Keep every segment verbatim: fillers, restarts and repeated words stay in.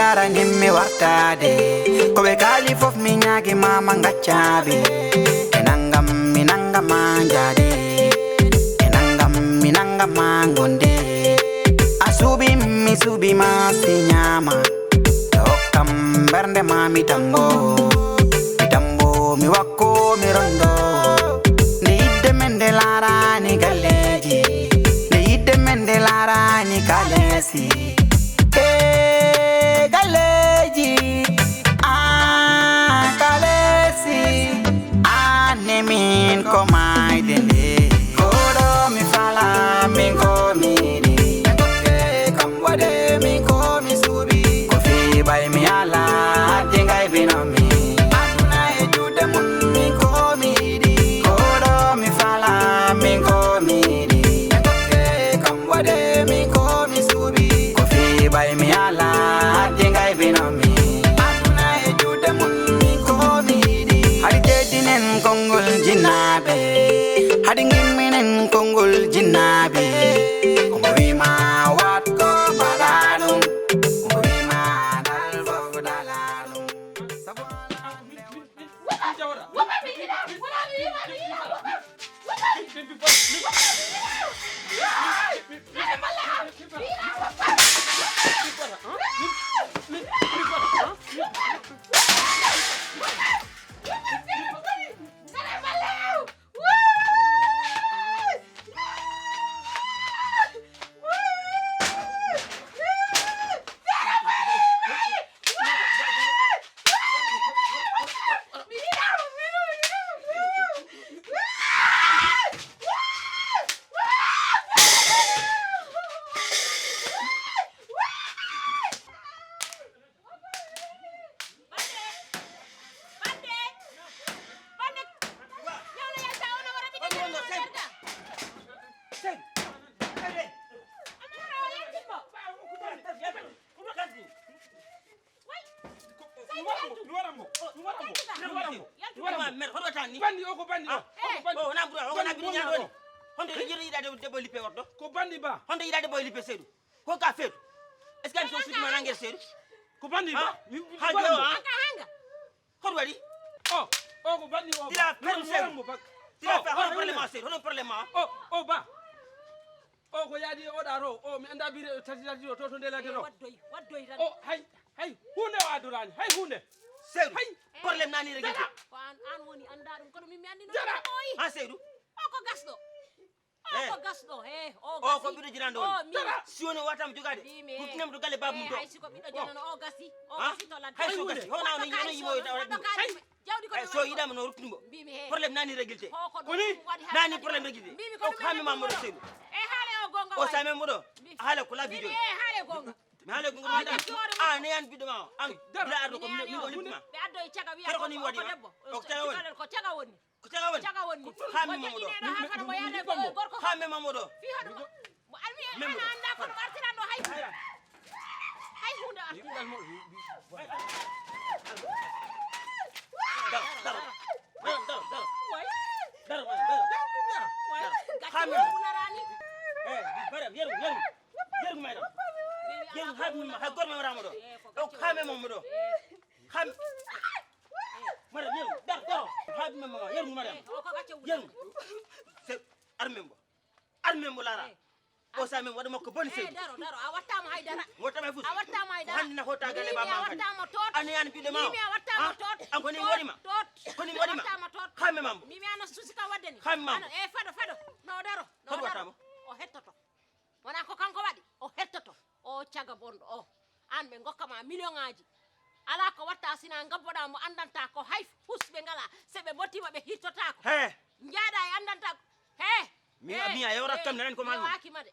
Aranimmi wartaade, ko ɓe kaali fof mi ñaagi ma ma ngaccaaɓe. E nanngam mi nannga ma njaade, e nanngam mi nannga ma ngonde. A suuɓi mi suuɓi ma si ñaama, e hokkam mbernde ma mi tambo. Mi tambo mi wakko mi rondo. Nde yidde men nde laaraani galleeji, nde yidde men nde laaraani kaleesi. E galleeji, aan kaleesi, aan ne min ko maayde nde. Koɗo mi fala, min ko mi yiɗi. Tokke kam waɗe, min ko mi suuɓi. Ko fii ɓay mi ala, hadde ngay bino mi. Aduna e juuɗe mum, min ko mi yiɗi. Koɗo mi fala, min ko mi yiɗi. Tokke kam waɗe, min ko mi suuɓi. Ko fii ɓay mi ala, hadde ngay bino mi. Aduna e juuɗe mum, min ko mi yiɗi. Hari teddinen konngol jinnaaɓe, hari ngimminen konngol jinnaaɓe. Ko mo wii ma waɗ ko mbaɗa ɗum, ko mo wii ma dal fof dala ɗum. Sabu ala Bandi o ko bandi o. Ko bandi. O wona bura, o wona bini ñaɗo ni. Honde yiɗa debbo lippe worɗo? Ko bandi ba. Honde yiɗa debbo lippe seedu? Ko ka feetu? Est-ce que an so sudima nangere seedu? Ko bandi ba. Ha jo ha. Hoto waɗi? O, o ko bandi o. Tila ferme seedu. Tila fe hono problème ma seedu, hono problème ma. O, o ba. O ko yaadi o ɗa ro, o mi anda bire tati tati o to to ndela de ro. Waddoy, waddoy tan. O hay, hay hunde o adorani, hay hunde. Seedu. Hay. Problème nani réglé. Ko an, an woni anda ɗum kono min mi andi no. Ha seedu. O ko gasɗo. O ko gasɗo he. O ko ɓiɗɗo jinanɗo woni. Si woni o watama jogade. Rutinem to galle baaba mum to. Hay siko ɓiɗɗo janano o gasi. O gasi to ladde. Hay so gasi hono on yimo. Jawdi ko so yiɗama no ruttumo. Problème nani réglé. Koni nani problème réglé. O ko hamme Mamadou Seydou. E haale o gonga. O same mo ɗo. Haala ko labbi joni. E haale gonga. Mi haale gonga ma da. A ne yan biddo ma. An bila ardo ko min ko lippima. Be addo e caga wiya ko debbo. O caga woni. Ko caga woni. Ko caga woni. Caga woni. Ko hamme Mamadou. Hamme Mamadou. Fi hodo. Mo almi ana anda ko artirando hay. Hay hunde artirando. Daro, daro. Daro, daro, daro. Daro, daro. Daro, daro. Hamme. Eh, bara, yeru, yeru. Yeru, madam. Yeru, habi, ha gorma ramo do. O hamme Mamadou. Hamme. Madam, yeru, daro, daro. Habi, mama, yeru, madam. Yeru. Se, armem bo. Armem bo lara. O sa men waɗa makko boni seedu. Daro, daro, a wattama haydara. Wattama fus. A wattama haydara. Hande na hota galle baba. A wattama tot. Ani an bide ma. Mi a wattama tot. An koni wadi ma. Tot. Koni wadi ma. Wattama tot. Hamme mambo. Mi mi ana susi ka wadde ni. Hamme mambo. E fado, fado. No daro. No daro. O hettoto. Wona ko kanko waɗi, o hettoto, o caga bonɗo o. An ɓe ngokka ma million ngaji. Ala ko watta sina ngabboɗa mo andanta ko hay husɓe ngala, se ɓe mottima ɓe hirtotako. He. Njaada e andanta ko. He. Mi mi a yawrat kam nan ko mal.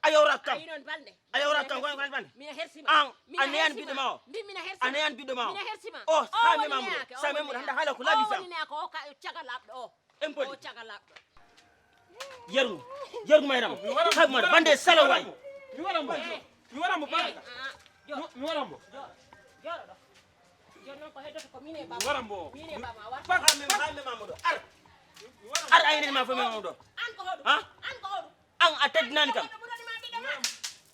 A yawrat kam. Ay non balde. A yawrat kam ko mal balde. Mina hersima. An an yan bidde ma o. Mbi mina hersima. An yan bidde ma o. Mina hersima. O sa me mamudo. Sa me mo handa hala ko labisa. O ni ko ka caga labdo o. Impoli. O caga labdo. Yeru, yeru mayram. Hay mara bande sala way. Mi waran mo. Mi waran mo baraka. Mi waran mo. Joro do. Joro non ko heddoto ko mine baba. Mi waran mo. Mine baba war. Baka me ha me mamudo. Ar. Ar ayne ma fa me mamudo. An ko hodo. Ha? An ko hodo. An a teddinani kam.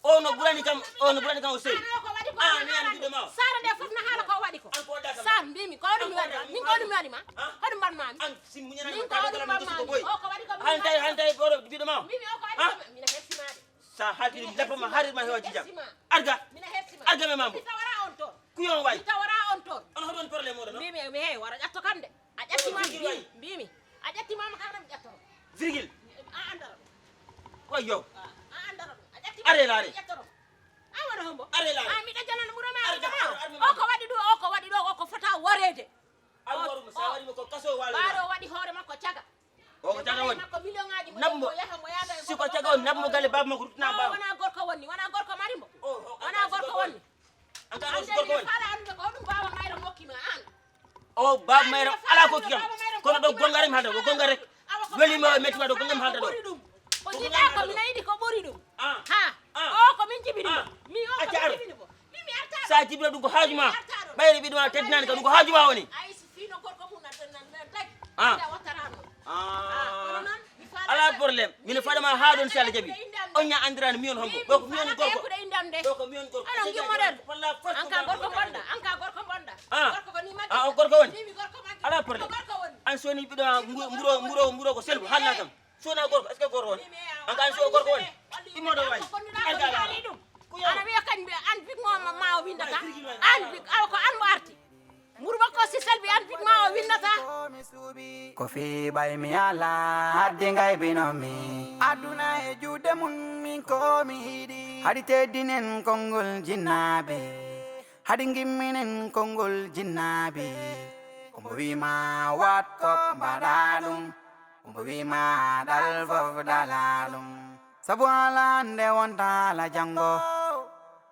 O no burani kam, o no burani kam o sey. Ko wadi ko Ah, mi an biɗo ma. Sara nde fof na haala ko waɗi ko. An ko waɗɗa kam. Sar mbimi ko ɗum mi waɗi ma. Min ko ɗum mi waɗi ma. Ah? Ko ɗum mbaɗ ma mi. An si muñanani min ko ɗum mbaɗ ma mi. O ko waɗi ko. Han tawi han tawi ɓoɗo biɗo ma. Mbimi o ko waɗi ko. Mina hersima de. Sa haltiri leppa ma harit ma hewa jijam. Arga. Mina hersima. Arga me mambo. Mi tawara on toon. Kuyon way. Mi tawara on toon. On hoɗon problème oɗo no? Mbimi mi he wara ƴatto kam de. A ƴatti ma mbimi. Mbimi. A ƴatti ma kam mi ƴatto. Virgule. A andara. Wayo. A andara. A ƴatti ma. Are laare. Ƴatto. A waɗa hombo? Are laare. A mi ɗajanano ɓura ma. O ko waɗi ɗo, o ko waɗi ɗo, o ko fota wareede. Aɗa waru mo, sa waɗi mo ko kaso wala. Ɓaaro waɗi hoore makko caga. O ko caga woni. Makko million ngaji mo. Nabmo. Yaha mo yada. Si ko caga woni, nabmo galle baaba makko ruttina baaba. Wona gorko woni, wona gorko mari mo. Wona gorko woni. An ka ko gorko woni. Fala an ko ɗum baaba mayro mokki ma an. O baaba mayro ala ko kiyam. Kono ɗo gonga rem hada, ko gonga rek. Weli ma metti ma ɗo gonga mi hada ɗo. Ko jiɗa ko mi yiɗi ko ɓuri ɗum. Ha. O ko min jibini mo. Mi o ko min jibini mo. Sa jibina ɗum ko haaju ma. Ɓayri ɓiɗo ma teddinani ka ɗum ko haaju ma woni. Ah. Ala problème. Mino faɗa ma ha ɗon si Allah jaɓi. On ña andirani mi on hombo. Ɗo ko mi on gorko. Ɗo ko mi on gorko. Anka gorko bonɗa. Anka gorko bonɗa. Ah. Ah, on gorko woni. Ala problème. An soni ɓiɗo ma mburo mburo mburo ko selbu halla kam. Sona gorko, est-ce que gorko woni? An ka an so gorko woni? Immoɗo wayi. An ka ala. Ana wiya kañ mbiya an big mo ma o windata. An big aw ko an mo arti. Muru makko si selbi an big ma o windata. Ko fi ɓay mi ala hadde ngay bino mi. Aduna e juuɗe mun min ko mi yiɗi. Haɗi teddinen konngol jinnaaɓe. Haɗi ngimminen konngol jinnaaɓe. Ko mbo wi ma wat ko mbaɗa ɗum. Ko mbo wi ma dal fof dala ɗum. Sabu ala hannde wonta ala janngo.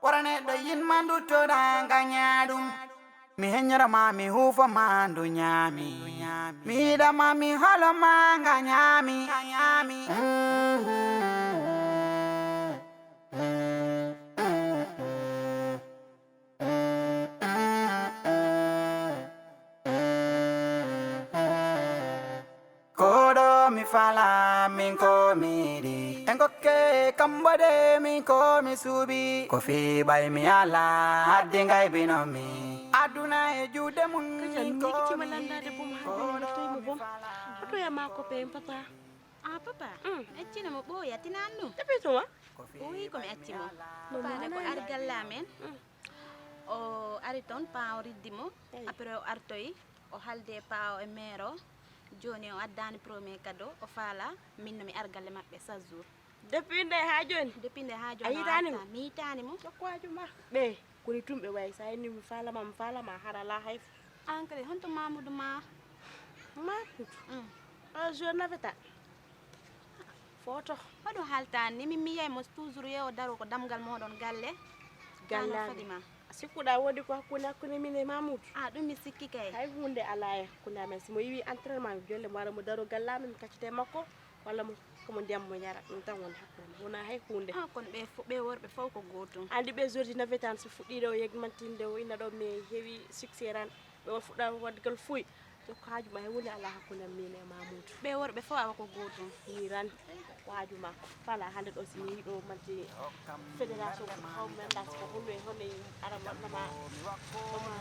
Wara neɗɗo yinma nduttoɗa ngaña ɗum. Mi heññora ma mi huufo ma ndu ñaami. Mi yiɗa ma mi holo ma ngañaami. Koɗo mi fala min ko mi yiɗi. En kokke kamɓo de min ko mi suuɓi. Ko fi ɓay mi ala haddi ngay bino mi. Aduna e juuɗe mun. Kajan min ko mi yiɗi. Koɗo mi fala. Hotoya ma ko ɓe papa. Ah, papa. Mm. Accina mo ɓooya tinan nu. Tapi tuma. Ɓooyi ko mi acci mo. Faala ko ari galle amen. Mm. O ari toon, paa o riddi mo. Eyi. Après o artoyi, o haaldi e paa o e mère o. Jooni o addaani premier cadeau, o faala min no mi ar galle maɓɓe chaque jour. Depuis nde haa jooni? Depuis nde haa jooni. A yitaani mo? Mi yitaani mo. Jokkuwaaju ma. Ɓe koni tum ɓe wayi, so a inni mi faala ma, mi faala ma, hara alaa hay. An kadi, honto Mamoudou ma? Mamoudou? Mm. O jour nafeta. Foto. Hoɗum haaltaani ni? Min mi yiyay mo toujours yo o daro ko damgal mooɗon galle. Galle amen. Fadima. A sikkuɗaa woodi ko hakkunde, hakkunde min e Mamoudou? Ah, ɗum mi sikki kay. Hay huunde alaa e hakkunde amen. Si mo yiwi entraînement, mi jolle mo wara mo daro galle amen, mi kaccite makko, walla mo hokka mo ndiyam mo yara. Ɗum tan woni hakkunde amen. Wonaa hay huunde. Ah, kono ɓe fo-, ɓe worɓe fof ko gootum. Anndi ɓe jordi nafetaan so fuɗɗiiɗo o yegmantinde o ina ɗo mi heewi succès ran. Ɓe o fuɗɗa waɗgal fuy. Jokko haaju ma, hay huunde alaa hakkunde am, min e Mamoudou. Ɓe worɓe fof awa ko gootum. Ni ran, ko haaju ma. Fala hannde ɗo, si mi yiɗo manti fédération ko hawmenɗa, ko honno e honno e ara waɗna ma. Ɗoma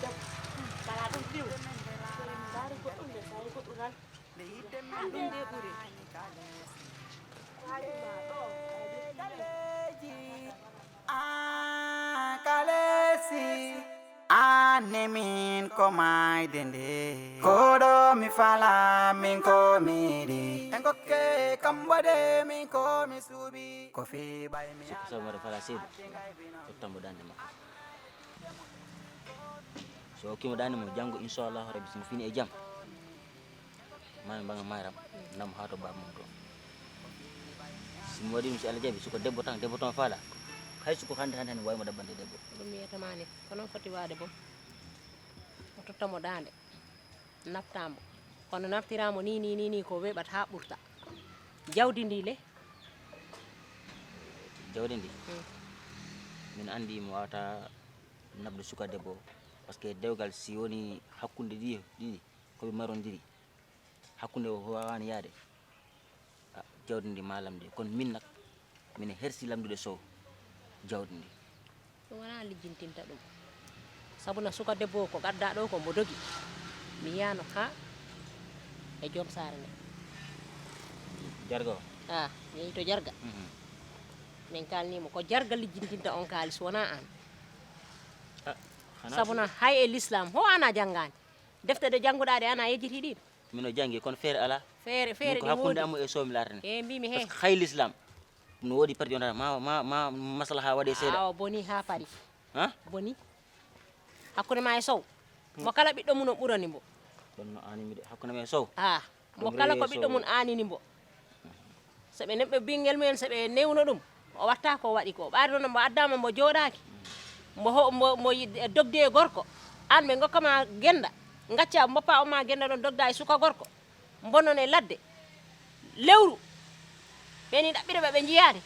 debbo. Mbaɗa ɗum diw. Ndaari goɗɗum de, so hay goɗɗum ran. Ɗum de ɓuri. Ko haaju ma ɗo. Ah, Kalesi, an ne min ko maayde nde. Koɗo mi fala, min ko mi yiɗi. En kokke kamɓo de, min ko mi suuɓi. Ko fi ɓay mi. Sikku sabu mbaɗa fala seeɗa. Tottan mo dande makko. So okkimo dande mo, janngo, inchallahu rabbi, so mi fini e jam. Maa mi mbaŋa maaram, nam haa to baaba mum to. Si mi waɗi ɗum, si Allah jaɓi, suka debbo tan, debbo tan faala. Hay suka hannde, hannde, hannde, mi waawi mo ɗaɓɓande debbo. Ɗum mi wiyata ma ni, ko noon foti waade boom. O totta mo daande, nafta mo. Kono naftira mo ni, ni, ni, ni, ko weeɓata haa ɓurta. Jawdi ndi le? Jawdi ndi? Mm. Min anndi mi waawata naɓde suka debbo, parce que dewgal si woni hakkunde ɗi, ɗiɗi, ko ɓe marondiri. Hakkunde o waawaani yahde, ah, jawdi ndi maa lamnde. Kono min nak, mine hersi lamndude Sow jawdi ndi. Ɗum wonaa lijjintinta ɗum. Sabu na suka debbo o ko gaddaa ɗo ko mbo dogi. Mi yiyano haa e joom saare nde. Jarga o? Ah, mi yehi to jarga. Mhm. Min kaalnimo ko jarga lijjintinta on kaalis, wonaa aan. Ah, xanaa sabu na hay e l'islam, ho aan a janngaani. Defte ɗe jannguɗaa ɗe aan a yejjiti ɗin? Min o janngi, kono feere alaa. Feere, feere ɗi woodi. Min ko hakkunde am e sow mi laarani. E mbimi he. Parce que hay l'islam. No woodi parti on ma, ma, ma maslaha waɗe seeɗa. Awa boni haa paari. Ha? Boni. Hakkunde ma e sow. Mo kala ɓiɗɗo mum o ɓurani mbo. Ɗon no aanimi de. Hakkunde ma e sow. Ah, mo kala ko ɓiɗɗo mum aanini mbo. So ɓe neɓɓe ɓinngel mumen, so ɓe newno ɗum, o watta ko waɗi ko. Ɓaade noon mbo addaama mbo jooɗaaki. Mbo ho-, mbo, mbo yi-, dogdi e gorko. Aan ɓe ngokka ma gennda. Ngacca mboppa on ma gennda ɗon dogda e suka gorko. Mbonon e ladde. Lewru. Ɓe ni ɗaɓɓira ɓe, ɓe njiyaade.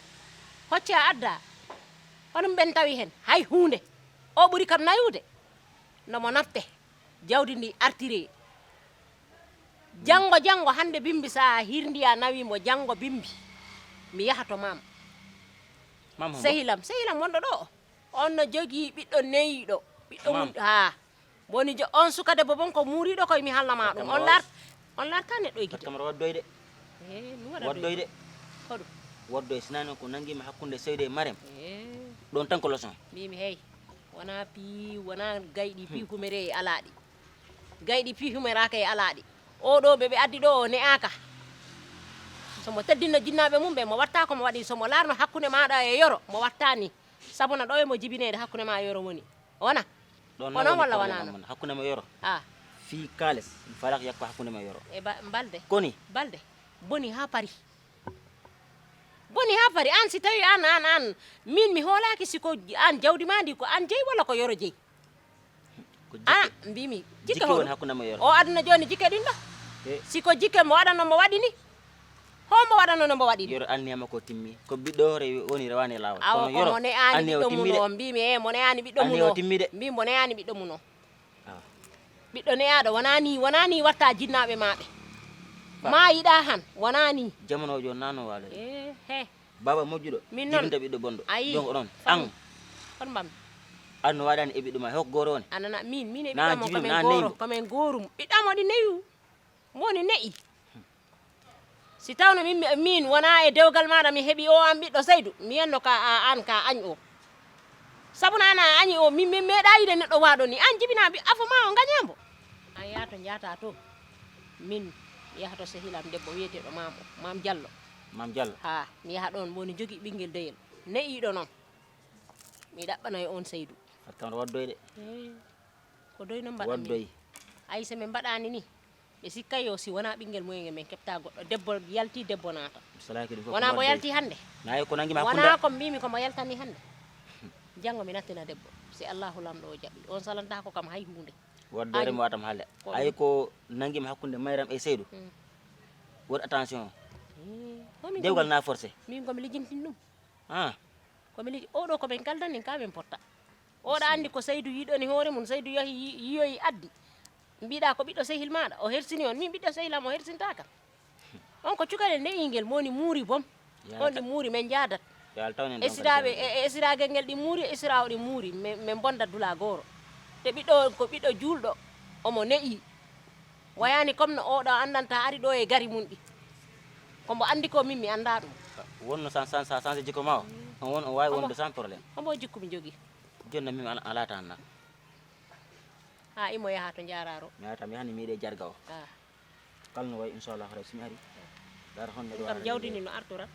Hocca adda. Honum ɓen tawi hen? Hay huunde. O ɓuri kam nayude. No mo nafte. Jawdi ndi artiri. Janngo, janngo, hannde bimbi, so a hirndi a nawi mo, janngo bimbi. Mi yaha to maam. Maam hombo? Sehilam, sehilam wonɗo ɗo. On no jogii ɓiɗɗo neyiiɗo. Ɓiɗɗo mum, maam. Haa. Woni jo-, on suka debbo bon ko muuriiɗo koye mi haalna ma ɗum. On laar-, on laarta neɗɗo e gite. Kam ro waddoyde. Eh, mi waɗa waddoyde. Ko ɗum? Waddoy, sinaa noon ko nanngii mi hakkunde Seydu e Marem. Eh. Ɗon tan ko leçon. Mbimi, hey, wonaa pii, wonaa gayɗi pii humere e alaaɗi. Gayɗi pii humeraaka e alaaɗi. Oo ɗoo ɓe ɓe addi ɗoo o ne'aaka. So mo teddinno jinnaaɓe mum ɓe, mo watta ko mo waɗi. So mo laarno hakkunde maaɗa e Yoro, mo watta ni. Sabu na ɗo e mo jibineede hakkunde ma e Yoro woni. Wona? Ɗon ko noon walla wonaa noon? Hakkunde mo e Yoro. Ah. Fii kaalis, mi faalaa yakko hakkunde mo e Yoro. E ba-, mbalde. Koni? Mbalde. Boni haa paari. Boni haa paari. Aan si tawi aan, aan, aan, min mi hoolaaki si ko aan jawdi ma ndi ko aan jeyi walla ko Yoro jeyi? Ko jikke. Ah, mbimi, jikke woni hakkunde mo e Yoro. O aduna jooni jikke ɗin ɗo. Eh. Si ko jikke mo waɗano mo waɗi ni. Hombo waɗano no mbo waɗi ni. Yoro anniya makko timmi. Ko ɓiɗɗo re-, woni rewaani e laawol. Awa kono ko Yoro mo ne'aani ɓiɗɗo mum o. Mbimi, e, mo ne'aani ɓiɗɗo mum o. Anniya o timmi de. Mbi mo ne'aani ɓiɗɗo mum o. Awa. Ɓiɗɗo ne'aaɗo wonaa ni, wonaa ni watta jinnaaɓe maaɓe. Fa- Ma yiɗa han, wonaa ni. Jamanoojo nano waalo. Eh, he. Baaba moƴƴuɗo, min noon, jibinta ɓiɗɗo bonɗo. Ayi. Donc onon, an. Kon mbam. An no waɗani e ɓiɗɗo ma, hok gooro woni? Anana, min, min e ɓiɗɗo mo ko men gooro, ko men goorum. Ɓiɗɗo mo ɗi neyu. Mo ni ne'i. Si tawno min, min wona e dewgal maɗa mi heɓi o an ɓiɗɗo Seydu, mi yenno ka a, an ka añ o. Sabu na an a añi o, min, min meeɗa yiide neɗɗo waaɗo ni. An jibina ɓi-, afo ma o ngaña mbo. An yaha to njahata to. Min mi yaha to sehilam debbo wiyeteeɗo Maam o, Maam Jallo. Maam Jallo? Ha, mi yaha ɗon, woni jogi ɓinngel deyel. Ne'iiɗo noon. Mi ɗaɓɓanoy on Seydu. Fat kam ɗo waddoy de. Eh, ko doy noon mbaɗan min. Waddoy. Ay, so min mbaɗaani ni, ɓe sikkay yo si wonaa ɓinngel mumen, min keɓta goɗɗo. Debbo yalti, debbo naata. Mi salaaki ɗum fof. Wonaa ko mbo waddoy. Yalti hannde. Nayi ko nangi ma wonaa kunda. Ko mbimi ko mbo yaltani hannde. Janngo mi nattina debbo. Si Allahu Laamɗo o jaɓi. On salantaako kam hay huunde. Waddoore mo watam hale. Ko ay ɗum. Ko nangi ma hakkunde Mayram e Seydu. Mm. Wot attention. Eh, ko min dewgal ko na forcé. Min ko mi lijintin ɗum. Ah. Ko mi liji-, oɗo ko min kaldan nin ka min potta. Oɗo anndi ko Seydu yiɗoni hoore mum, Seydu yahi yi-, yiyoyi addi. Mbiɗa ko ɓiɗɗo sehil maɗa, o hersini on. Min ɓiɗɗo sehil am o hersinta kam. On ko cukalel ne'ingel moni muuri bom. On ɗi muuri men njaadat. Esiraaɓe, e, e esiraagel ngel ɗi muuri, e esiraawo ɗi muuri, men, men bonda dula gooro. Te ɓiɗɗo on ko ɓiɗɗo juulɗo, omo ne'i. Wayani comme no oɗo anndanta ari ɗo e gari mum ɗi. Ko mbo anndi ko min mi annda ɗum. Wonno san, san, san, sanse jikko ma o? On won, on waawi wonde sans problème. Hombo jikku mi jogii? Jonna min ala, ala tan na. Ha imo yaha to njaararo. Mi yaha tan, mi yaha ni mi yiɗe jarga o. Ah. Kala no wayi, inchallah, haray so mi ari, dara honno ɗum ɗo kam arata jawdini no artora.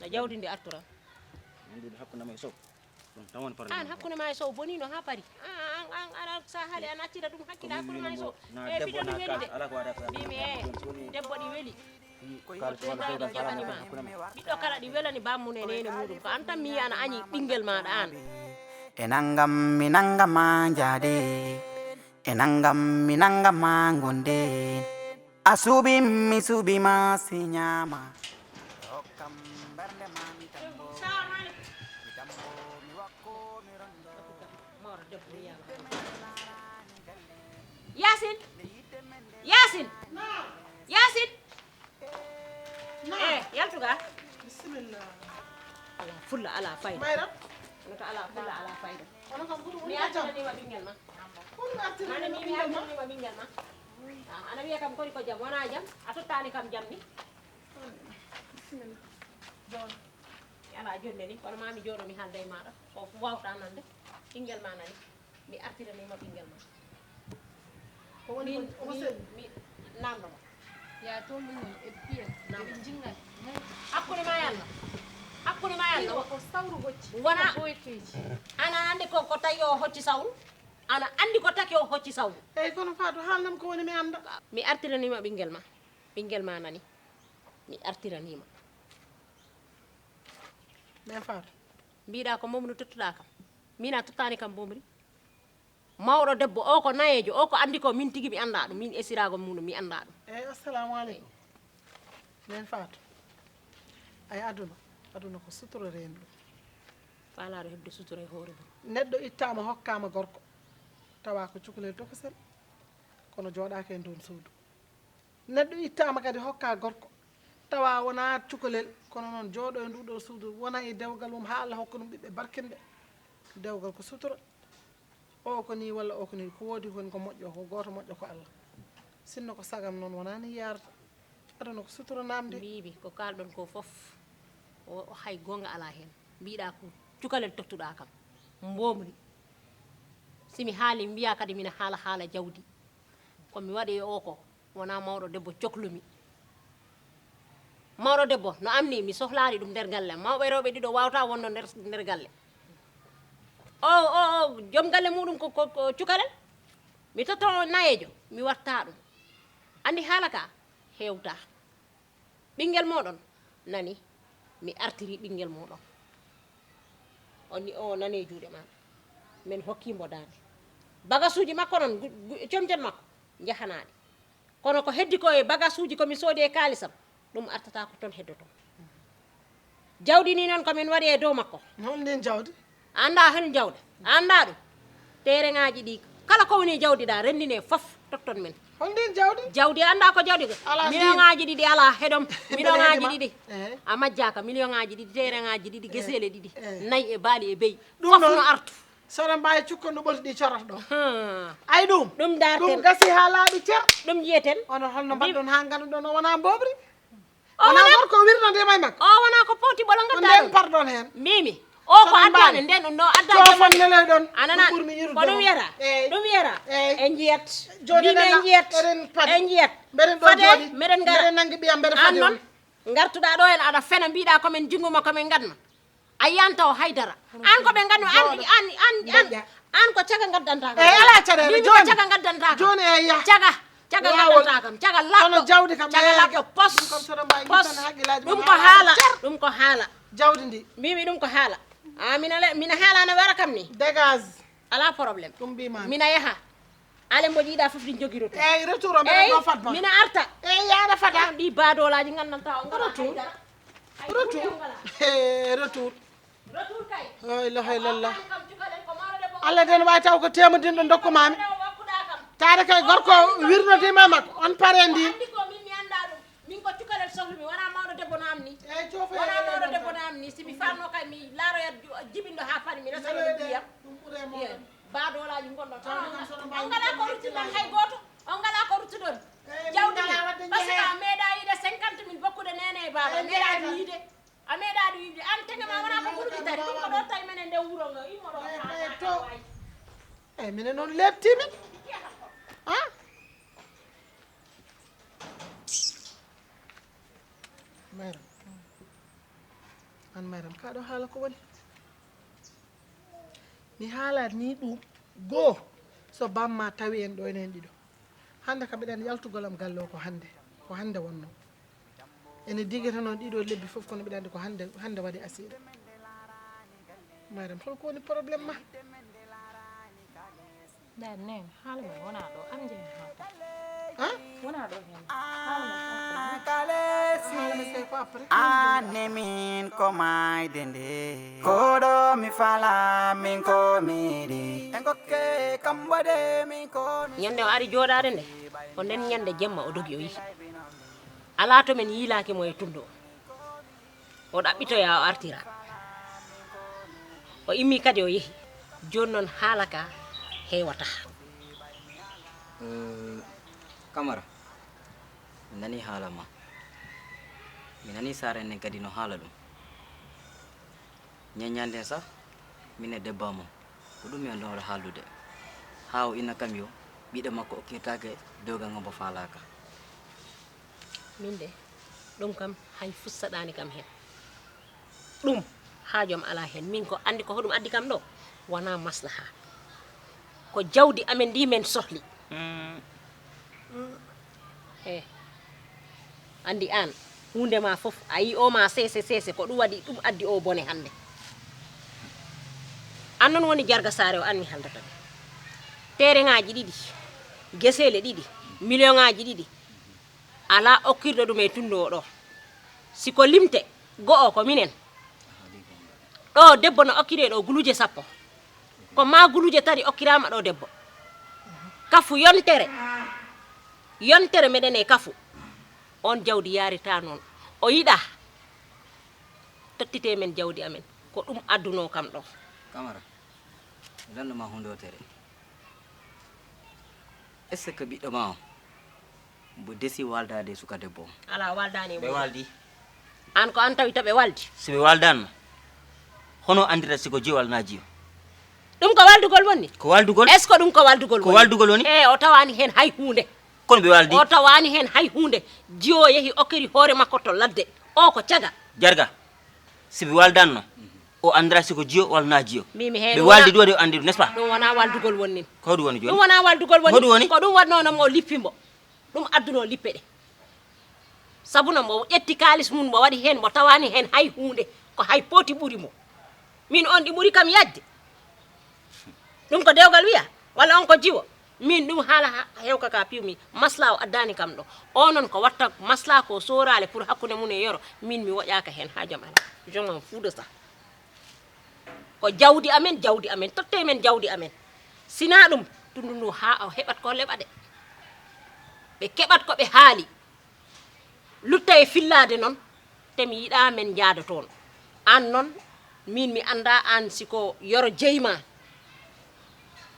No jawdindi artora. Min ɗiɗo hakkunde ma e Sow. Ɗum tan woni problème. An hakkunde ma e Sow bonino ha paari. An, an, an, an, sa haali an accita ɗum hakkille hakkunde ma e Sow. E ɓiɗɗo ɗi weli de. Mbimi e debbo ɗi weli. Ɓiɗɗo kala ɗi welani bammun e nene muɗum. Ko an tan mi yi'ana añi ɓinngel maɗa an. E nanngam mi nannga ma njaade. E nanngam mi nannga ma ngonde. A suuɓi mi suuɓi ma si ñaama. Hokkam mbernde ma mi tambo. Mi tambo mi wakko mi rondo. Yaasin! Yaasin! Yaasin! Eh, yaltu ga. Bisimilla. Ala fulla, ala fayda. Mayram. No to alaa fulla, alaa fayda. Kono kam, koto mi artiranima ɓinngel ma. Kono mi artiranima ɓinngel ma. Ana wiya kam kori ko jam, wona jam. A tottani kam jam ni. Bisimilla. Joon. Mi alaa jonde ni, kono ma mi jooɗo mi haalda e maaɗa. Ko wawta nande. Ɓinngel ma nani. Mi artiranima ɓinngel ma. Ko woni ko omo selli? Mi namdo ma. Ya to min woni e piya. Ɓe jinga. Hakkunde ma yalla. Hakkunde ma yalla. Ko sawru hocci. Wona boyteji. Ana andi ko, ko tawi o hocci sawru? Ana andi ko taki o hocci sawru? Eyi, kono Fatou, haalnam ko woni mi anda. Mi artiranima ɓinngel ma. Ɓinngel ma nani. Mi artiranima. Mais Fatou. Mbiɗa ko momri tottuɗa kam. Min a tottani kam momri. Mawɗo debbo o ko nayejo, o ko andi ko min tigi mi anda ɗum, min esirago mum mi anda ɗum. Eyi, assalamu aleykum. Nen Fatou. Ay aduna, aduna ko sutura rendu. Falaɗo hebde sutura e hoore mum. Neɗɗo ittama hokkama gorko, tawa ko cukalel tokosel, kono jooɗaka e ndun suudu. Neɗɗo ittama kadi hokka gorko, tawa wona cukalel, kono noon jooɗo e nduɗo suudu, wona e dewgal mum ha Allah hokka ɗum ɓiɓɓe barkinɓe. Dewgal ko sutura. O ko ni walla o ko ni, ko woodi hon ko moƴƴo, ko gooto moƴƴo ko Allah. Sinno ko sagam noon wona ni yarata. Aduna ko sutura namde. Mbiimi ko kalɗon ko fof, o, o hay goonga alaa heen. Mbiɗa ko cukalel tottuɗa kam. Mbomri. Si mi haali, mbiya kadi mina haala haala jawdi. Ko mi waɗi e o ko, wona mawɗo debbo coklumi. Mawɗo debbo no amni, mi sohlaani ɗum nder galle. Mawɓe rewɓe ɗiɗo wawta wonno nder, nder galle. O, o, o, joom galle muɗum ko, ko, ko cukalel. Mi totto nayejo, mi watta ɗum. Andi haala ka, hewta. Ɓinngel moɗon nani, mi artiri ɓinngel moɗon. O ni, o nani e juuɗe ma. Min hokki mbo daande. Bagasuuji makko noon, gu-, gu-, comcen makko, njahanaɗi. Kono ko heddi ko e bagasuuji ko mi soodi e kaalisam, ɗum artata ko toon heddoto. Jawdi ni noon ko min waɗi e dow makko. Hol ndin jawdi? A annda hol jawdi? A annda ɗum? Tereŋaaji ɗi, kala ko woni jawdi ɗa, renndine fof, totton min. Hol ndin jawdi? Jawdi, a annda ko jawdi ko? Alaa ndin. Miliyoŋaaji ɗiɗi alaa heɗom. Mbeɗa heɗima. Miliyoŋaaji ɗiɗi. Eh. A majjaka, miliyoŋaaji ɗiɗi, tereŋaaji ɗiɗi, eh, geseele ɗiɗi, eh, nayi e baali e beyi. Ɗum fof noon, no artu. So oɗon mbaawi cukkan no ɓolti ɗi corata ɗo. Hmm. Ay ɗum. Ɗum darten. Ɗum gasi haa laaɓi cer. Ɗum jiyeten. Onon holno mbaɗɗon haa ngannduɗon o wonaa mbobri? O wona gorko o wirnodema e makko. O wona ko poti ɓolo ngadda ɗon. Pardon hen. Mbimi. O ko addaɓe nden ɗum ɗo adda. Cofon neloy ɗon. Anana. Ko ɗum wiyata. Eyyi. Ɗum wiyata. Eyyi. En jiyat. Joni mbimi en jiyat. En jiyat. Mbeɗen ɗo jooɗi. Meɗen ngara. Mbeɗen nangi ɓiyam mbeɗa fadi on. An noon, ngartuɗa ɗo en aɗa fena mbiɗa ko men jinguma ko men ngadma. A yiyan taw haydara. An ko ɓe nganno an, an, an, an, an ko caga ngaddanta kam. Eyyi, ala caɗeele. Min ko joni. Caga ngaddanta kam. Joni e yah. Caga, caga ngaddanta kam. Caga laɓɗo. Kono jawdi kam, caga laɓɗo. Pos. Ɗum kam soɗo mbawi guitan haqqillaji. Ɗum ko haala. Ɗum ko haala. Jawdi ndi. Mbimi ɗum ko haala. A mina le, mina haala na wara kam ni. Dégage. Ala problème. Ɗum mbimami. Mina yaha. Ale mbo jiiɗa fof ɗin jogiroto. Eyyi, retour o mbeɗa ɗo fadma. Mina arta. Eyyi, yaɗa fada. Ɗi badolaji ngandanta o ngala. Retour. Retour. He, retour. Retour kay. La ilaha illallah. Allah den wawi taw ko temodinɗo dokkumami. Taade kay gorko wirnodima e makko. On pare ndi. Min ko cukalel sohlumi, wona mawɗo debbo no am ni. Eyyi, cofa. Wona mawɗo debbo no am ni. Si mi fanno kay mi laaroyat ju-, jibinɗo ha fani mi resano ɗum ndiyam. Ɗum ɓuure mo. Baadolaaji ngonɗon. On ngala ko ruttuɗon hay gooto. On ngala ko ruttuɗon. Jawdi ndi. Parce que a meeɗa yiide cinquante mille bokkude nene e baaba. A meeɗa ɗum yiide. A meeɗa ɗum yiide. An tege ma wona ko ɓurɗi tari. Ɗum ko ɗo tawi menen nde wuro ngo. Immo ɗo. Eyyi, minen noon leɓti min. Ha? Mayram. An Mayram, ka ɗo haala ko woni? Mi haalat ni ɗum goo, so bamma tawi en ɗo enen ɗiɗo. Hannde kam mbiɗa anndi yaltugol am galle o ko hannde, ko hannde wonno. Ene digata noon ɗiɗo lebbi fof kono mbiɗa anndi ko hannde, hannde waɗi asiida. Mayram, hol ko woni problème ma? Dad, nene, haala men wona ɗo, an jeeyi ha to. Ha? Wona ɗo hen. Haala men fof ko haala men kay ko après. Ane min ko mayde nde. Koɗo mi fala min ko miɗi. En kokke kam waɗe min ko mi. Ñande o ari jooɗaade nde, ko nden ñande jemma o dogi o yihi. Alaa to men yiilaaki mo e tunndo o. O ɗaɓɓitoya o artira. O immii kadi o yehi. Jooni noon haala ka heewataa. Eh, Kamara, mi nanii haala ma. Mi nanii saare nden kadi no haala ɗum. Ñaññande sah, min e debbo am o, ko ɗum mi on ɗon waɗa haaldude. Haa o ina kam yo, ɓiɗɗo makko okkirtaake dewgal ngal mbo faalaaka. Min de, ɗum kam hay fus saɗaani kam heen. Ɗum, haaju am alaa heen. Min ko anndi ko hoɗum addi kam ɗo, wonaa maslaha. Ko jawdi amen ndi men sohli. Mm. He. Anndi aan, huunde ma fof, a yii o ma seese seese, ko ɗum waɗi ɗum addi o bone hannde. Aan noon woni Jarga Saare o, aan mi haldata ɗum. Teereŋaaji ɗiɗi, geseele ɗiɗi, miliyoŋaaji ɗiɗi, alaa okkirɗo ɗum e tundu o ɗo. Si ko limte, go'o ko minen. Ɗo debbo no okkiree ɗo guluuje sappo. Ko ma guluuje tati okkiraama ɗo debbo. Kafu yontere. Yontere meɗen e kafu. On jawdi yaarita noon. O yiɗaa. Tottitee men jawdi amen. Ko ɗum addunoo kam ɗo. Kamara, mi lanndo ma huunde wootere. Est-ce que ɓiɗɗo ma o mbo desi waaldaade e suka debbo o? Alaa, waaldaani e ɓe mum. Waaldi. Aan ko aan tawi to ɓe waaldi? Si ɓe waaldaanno, hono anndirta si ko jiyo walla na jiyo? Ɗum ko waaldugol woni? Ko waaldugol. Est-ce que ɗum ko waaldugol Ko woni? Waaldugol woni? E, o tawaani heen hay huunde. Kono ɓe waaldi. O tawaani heen hay huunde. Jiyo yehi okkiri hoore makko to ladde. O ko caga. Jarga, si ɓe waaldaanno, o anndira si ko jiyo walla na jiyo. Min mi heen ɓe waaldi ɗum waɗi o anndi ɗum, n'est-ce pas? Ɗum wonaa waaldugol woni nin. Ko hoɗum woni jooni? Ɗum wonaa waaldugol woni. Hoɗum woni? Ko ɗum waɗnoo no mo lippi mbo. Ɗum addunoo lippe ɗe. Sabu no mbo ƴetti kaalis mum, mbo waɗi heen, mbo tawaani heen hay huunde. Ko hay pooti ɓuri mo. Min on ɗi ɓuri kam yajde. Ɗum ko dewgal wiya? Walla on ko jiwo? Min ɗum haala ha-, hewka ka piwmi. Masla o addaani kam ɗo. O noon ko watta masla ko sooraale pour hakkunde mum e Yoro. Min mi woƴaaka heen, haaju am alaa. Je m'en fous de ça. Ko jawdi amen, jawdi amen. Tottee men jawdi amen. Sinaa ɗum, tundu ndu haa o heɓat ko leɓa de. Ɓe keɓat ko ɓe haali. Lutta e fillaade noon, te mi yiɗaa men njaada toon. Aan noon, miin mi anndaa aan si ko Yoro jeyi ma.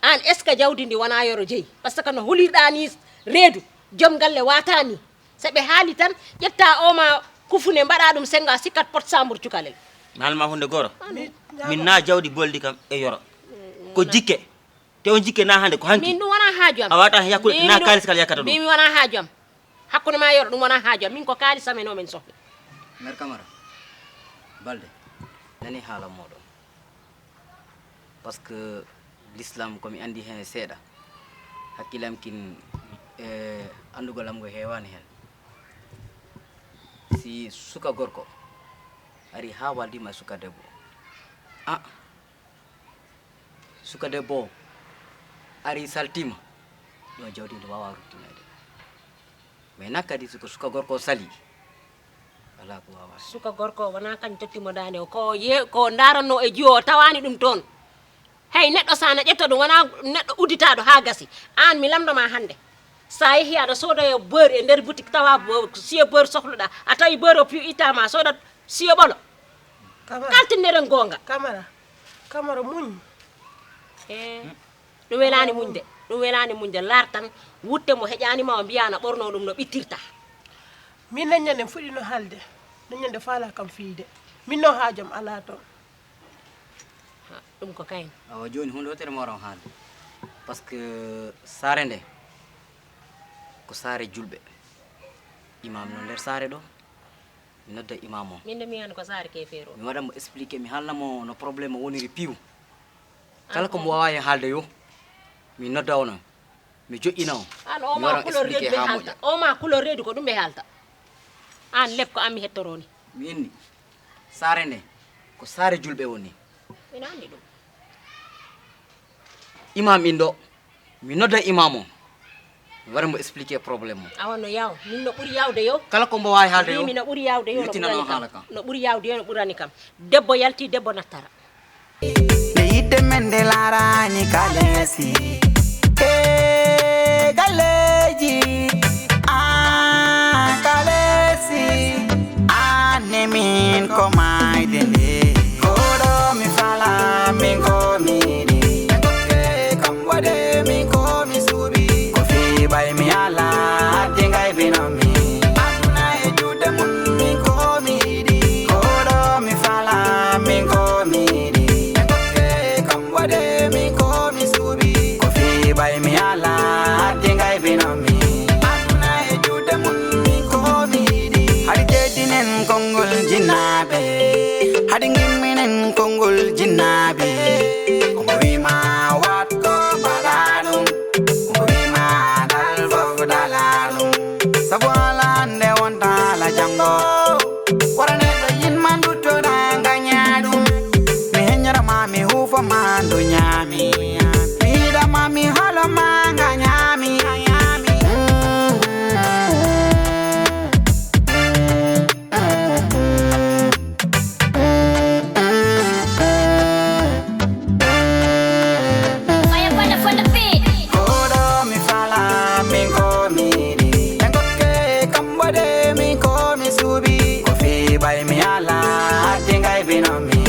Aan, est-ce que jawdi ndi wonaa Yoro jeyi? Parce que no hulirɗaa nii reedu, joom galle waataa nii. So ɓe haali tan, ƴettaa o ma kufune, mbaɗaa ɗum senngo, a sikkat pot sambur cukalel. Mi haalna ma huunde gooro. Min, min na jawdi boldi kam e Yoro. Ko jikke. Te on jikke na hannde, ko hanki. Min ɗum wonaa haaju am. A waawata heen yakkude, min na ɗum, kaalis kala yakkata ɗum. Min mi wonaa haaju am. Hakkunde ma e Yoro, ɗum wonaa haaju am. Min ko kaalis amen o min sohli. Mère Camara, Balde, nani haala mooɗon. Parce que l'islam ko mi anndi heen seeɗa. Hakkille am kin, e anndugol am ngo heewaani heen. Si suka gorko ari haa waaldiima e suka debbo. Ah, suka debbo o ari saltiima, ɗo jawdi ndi waawaa ruttinoyde. Mais na kadi, si ko suka gorko o salii, alaa ko waawaa. Suka gorko o wonaa kañ totti mo daande o. Ko ye-, ko ndaarannoo e jiwo o tawaani ɗum toon. Hey, neɗɗo so ana ƴetta ɗum, wonaa neɗɗo udditaaɗo haa gasi. Aan mi lamndo ma hannde. So a yehii aɗa soodoya beurre e nder boutique, tawa bo-, siyo beurre sohluɗaa, a tawi beurre o piw ittaama, a soodat siyo ɓolo. Kamara. Kaltinneren goonga. Kamara. Kamara muñ. Eh, ɗum welaani muñde. Ɗum welaani muñde. Laar tan, wutte mo heƴaani ma o mbiyaa na ɓornoo ɗum no ɓittirta. Min nan ñande fuɗɗino haalde. Nan ñande faala kam fiyde. Min no haaju am alaa toon. Ha, ɗum ko kayen. Awa jooni huunde wootere mi waran haalde. Parce que saare nde ko saare julɓe. Imam no nder saare ɗo. Mi nodda imam o. Min de mi yiyan ko saare keefeero. Mi waɗa mo expliqué, mi haalna mo no problème o woniri piw. Kala ko mo waawaa heen haalde yo mi nodda on, mi joƴƴina on. Aan o mi ma waran couleur expliqué reedu ɓe haa haalta. Moƴƴa. O ma couleur reedu ko ɗum ɓe haalta. Aan leb ko aan mi hettoroo ni. Mi inni saare nde ko saare julɓe woni. Ina anndi ɗum. Imam inɗo, mi nodda imam o. Mi wara mo expliqué problème o. Awa no yaw, min no ɓuri yawde yo. Kala ko mbo waawi haalde yo. Min no ɓuri yawde yo, no ɓurani kam. Yettinan on haala kam. No ɓuri yawde yo, no ɓurani kam. Debbo yalti, debbo nattara. Nde yidde men nde laaraani kaleesi. E galleeji, ah, kaleesi. Aan ne min ko maayde nde. Koɗo mi fala, mi Konngol jinnaaɓe, hade ngimminen konngol jinnaaɓe. Ko mo wii ma waɗ ko mbaɗa ɗum, ko mo wii ma dal fof dala ɗum. Sabu ala hannde wonta ala janngo, wara neɗɗo yinma nduttoɗa ngaña ɗum. Mi heññora ma, mi huufo ma nduñaami, mi yiɗa ma, mi holo ma ngañaami. Fire on the, on the beat. Koɗo mi fala, min ko mi yiɗi. En kokke kamɓoɗe, min ko mi suuɓi. Ko fii ɓay mi ala, hatti ngay bino mi.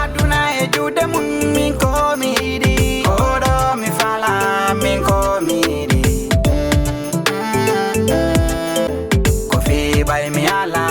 Aduna e juuɗe mum, min ko mi yiɗi. Koɗo mi fala, min ko mi yiɗi. Ko fii ɓay mi ala,